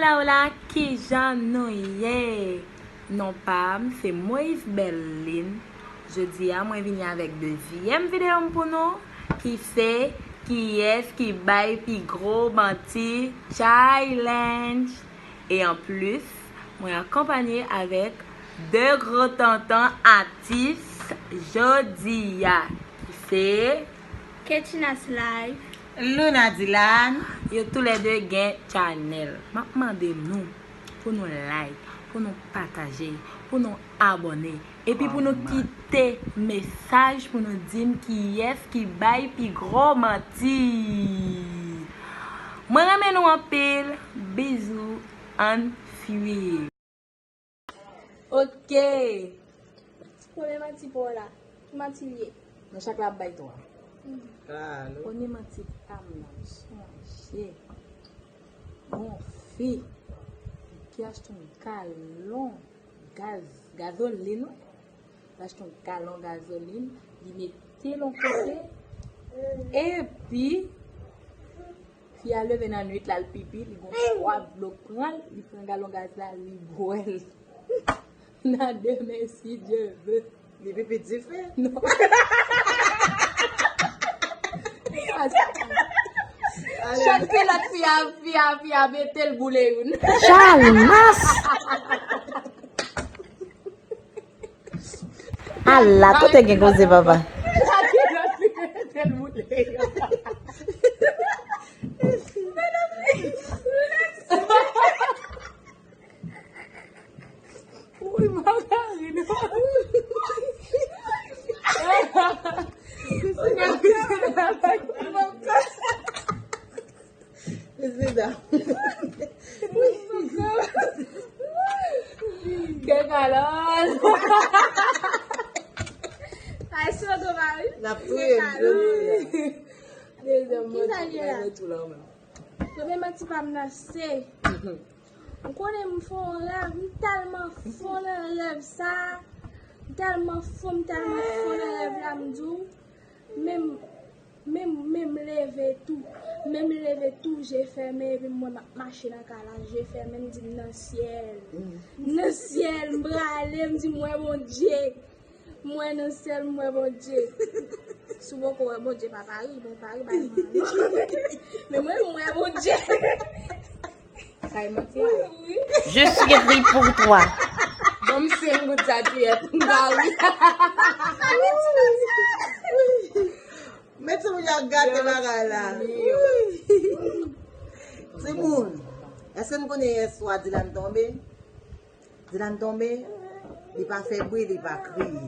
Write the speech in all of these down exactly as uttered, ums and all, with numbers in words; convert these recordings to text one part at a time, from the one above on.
Hola, hola, kijan nou ye? Non pa m se Moïse Berlin. Jodi a, mwen vini avèk dezyèm videyo m pou nou, ki se kiyès ki bay pi gwo manti challenge. E anplis, mwen akonpanye avèk de gwo tonton atis jodi a, ki se Ketinas Live. Luna Dylan. Yo toulède gen chanèl. M ap mande nou pou nou like, pou nou pataje, pou nou abòne, epi pou nou kite mesaj pou nou di m kiyès ki bay pi gwo manti. Mwen renmen nou anpil. Bizou, ann swiv. Ok. Premye manti pa w la. Ki manti l ye? Nou chak la ap bay twa. Premye manti pa m nan, m sonje yon fi ki achte yon galon gaz, gazolin, wi. Li achte yon galon gazolin, li mete l yon kote, epi fi a leve nan nwit la, l pipi, li gon twa dlo k pran l, li pran galon gaz la, li bwè l. Nan demen, si Dye ve. Li pipi dife? Non. Chak kilòt fi a, fi a, fi a mete l boule youn. Chalmas! Ala, kote gen koze, papa? Chak kilòt fi mete l boule youn. Wi, m pa ka ri, non. Mesye dam. Kè kalòl. Ay, si w gwo mari. N ap touye m jodi a. Dezyèm manti, bay mwen tou la, ou menm. Premye manti pa m nan se, ou konnen m fè yon rèv, m tèlman fon nan rèv sa, m tèlman fon, m tèlman fon nan rèv la, m di w, menm, menm, menm leve tou, menm leve tou, je fèmen, epi m wè m ap mache nan kay la, je fèmen, m di m nan syèl, m nan syèl, m prale, m di m wè Bondye. M wè nan syèl, m wè Bondye. Si w poko wè Bondye, pa pari, men pari bay mwen non. Men mwen, m wè Bondye. Sa e manti a. Wi. Je suis pris pour toi. Ban m senk goud sa, Jiyèt, m pari. Mèt se moun y ap gate bagay la. Timoun, èske n konnen yèswa Dylan tonbe? Dylan tonbe, li pa fè bri, li pa kriye.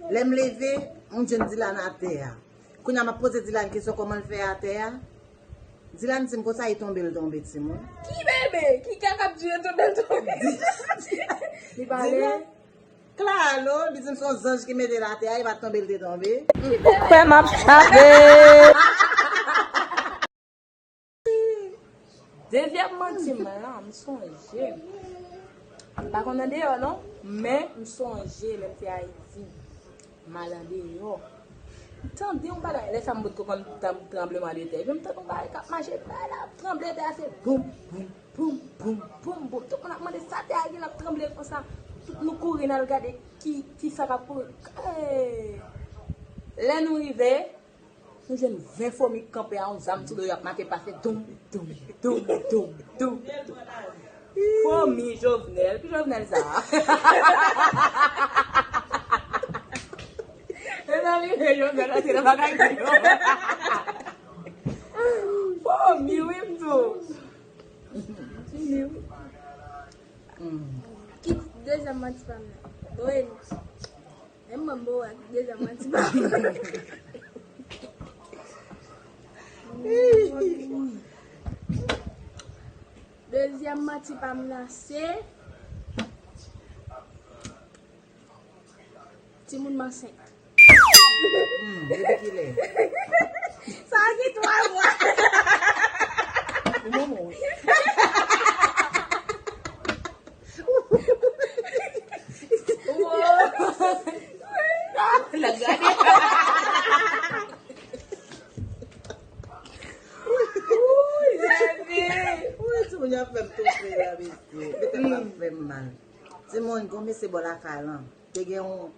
Lè m leve, m jwenn Dylan atè a. Kounye a, m ap poze Dylan kesyon kòman l fè atè a. Dylan di m konsa, e tonbe l tonbe, timoun. Ki bebe? Ki kaka ap di e tonbe l tonbe? Li pale. Dylan, Claro, li di m se yon zanj ki mete l atè a, e pa tonbe l te tonbe. Ou kwè m ap chape? Dezyèm manti m lan, m sonje. M pa konn andeyò non, men m sonje lè m te Ayiti. M al andeyò. M tande yon bagay, lè sa m potko konn tan-, tranbleman de tè. Epi m tande yon bagay k ap mache, bagay la ap tranble, tè a se boum, boum, boum, boum, boum, boum. Tout moun ap mande sa tè a gen l ap tranble konsa. Tout nou kouri n al gade ki, ki sa k ap kouri. Hey! Lè nou rive, nou jwenn ven fomi k kanpe a yon zam sou do yo ap make pase doum, doum, doum, doum, doum, doum. Fomi Jovenel, ki Jovenel sa a? Mezanmi, men Jovenel antre nan bagay li yo. Fomi, wi, m di w. Ki dezyèm manti pa m nan? Wi. Menm mwen m bo ak dezyèm manti pa m. Dezyèm manti pa m nan se timoun m ansent. Hmm, depi kilè? Sa gen twa mwa. Ou manman w. L ap gade. Wi, Jezi. Wi, ti Kounya fè m toufe la, mesye. Mete m ap fè m mal. Timoun, gon mesye bò lakay lan. Te gen yon,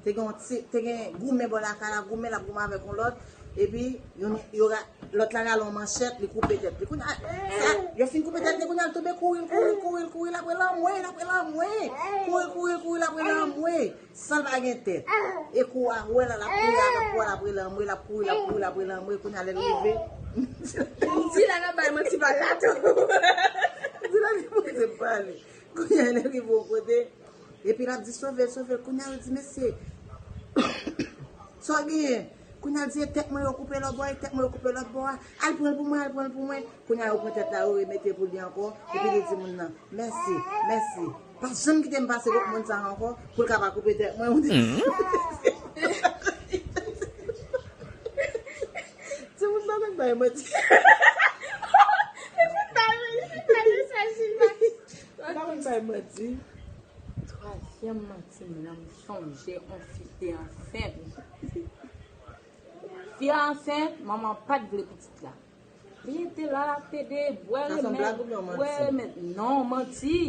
te gen yon ti, te gen goumen bò lakay la, goumen l ap goumen avèk yon lòt. Epi, yon, yo ra-, lòt la rale yon manchèt, li koupe tèt li. Kounya, sa, yo fin koupe tèt li, kounya l tonbe kouri, l kouri, l kouri, l kouri, l ap rele anmwe, l ap rele anmwe. Kouri, kouri, kouri, l ap rele anmwe. San l pa gen tèt. E kou a, wè la, l ap kouri avèk kou a, l ap rele anmwe, l ap kouri, l ap kouri, l ap rele anmwe. Kounya lè l rive. M di la nan bay manti pa la tou. M di la li poze pale. Kounya lè l rive yon kote. Epi l ap di sove l, sove l. Kounya yo di mesye. Sa w genyen? Kounya l di e tèt mwen yo koupe lòt bò, e tèt mwen yo koupe lòt bò a. Al pran l pou mwen, al pran l pou mwen. Kounya yo pran tèt la, yo remete pou li ankò. Epi li di moun nan. Mèsi, mèsi. Pa janm kite m pase kot moun sa a ankò, pou l ka pa koupe tèt mwen. Timoun sa nèk bay manti. Li fin bay, li fin bay mesaj, li bay. Li pa konn bay manti. Twazyèm manti m nan, m sonje yon fi te ansent. Fi a ansent, manman pa t vle pitit la. Li te la, l ap pede, bwè remèd, bwè remèd. Non, manti.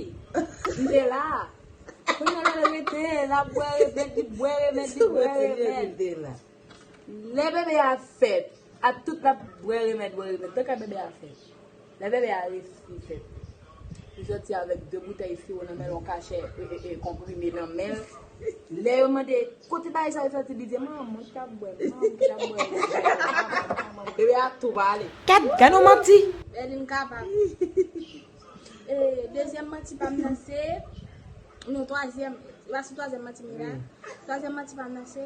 Li te la. Kounya lè l rete, l ap bwè remèd, li bwè remèd, li bwè remèd. Lè bebe a fèt, a tout l ap bwè remèd, bwè remèd. Tank bebe a fèt. Lè bebe a resi fèt. Li soti avèk de boutèy siwo nan men l, yon kachè, e, e, e, konprime nan men l. Lè yo mande, kote bagay sa yo soti, li di, manman, mwen ki t ap bwè, manman, mwen ki t ap bwè. Bebe a tou pale. Gad, gad yon manti. Bèlin kapab. E, dezyèm manti pa m nan se, non, twazyèm, se pa sou twazyèm manti m ye la. Twazyèm manti pa m nan se,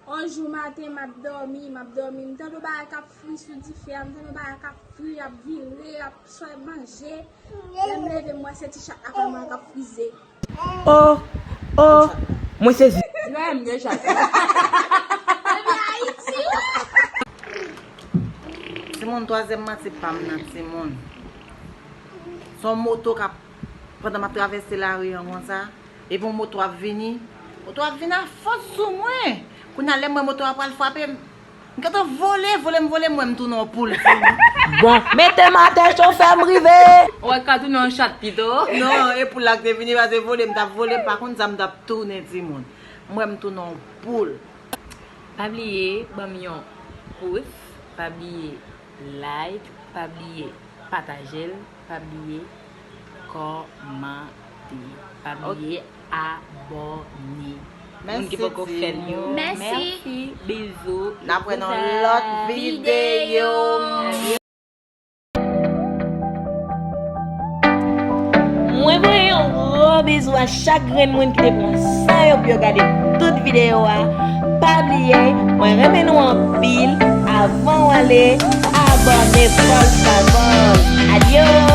yon jou maten, m ap dòmi, m ap dòmi, m tande yon bagay k ap fri sou dife a, m tande yon bagay k ap fri, ap vire, ap swe manje. Lè m leve, m wè se ti chat lakòl mwen an k ap frize. Oh, oh, mwen sezi. Di bagay m gen chat. Depi Ayiti. Timoun, twazyèm manti pa m nan, timoun. Se yon moto k ap, pandan m ap travèse lari an konsa, epi yon moto ap vini. Moto ap vini a fòs sou mwen. Kounya lè m wè moto a pral frape m, m gentan vole, vole m vole, m wè m tounen yon poul. Bon, mete m atè, chofè, m rive. Ou wè ka tounen yon chat pito. Non, e poul la ki te vini, pase vole, m t ap vole, m pa konn sa m t ap tounen, timoun. M wè m tounen yon poul. Pa bliye ban m yon pouce, pa bliye like, pa bliye pataje l, pa bliye kòmante, pa bliye abòne. Moun ki poko fè l yo, mèsi, bizou. N ap wè nan lòt videyo. Mwen voye yon gwo bizou a chak grenn moun ki te pran san yo pou yo gade tout videyo a. Pa bliye, mwen renmen nou anpil. Avan w ale, abòne fòl favòl. Adye!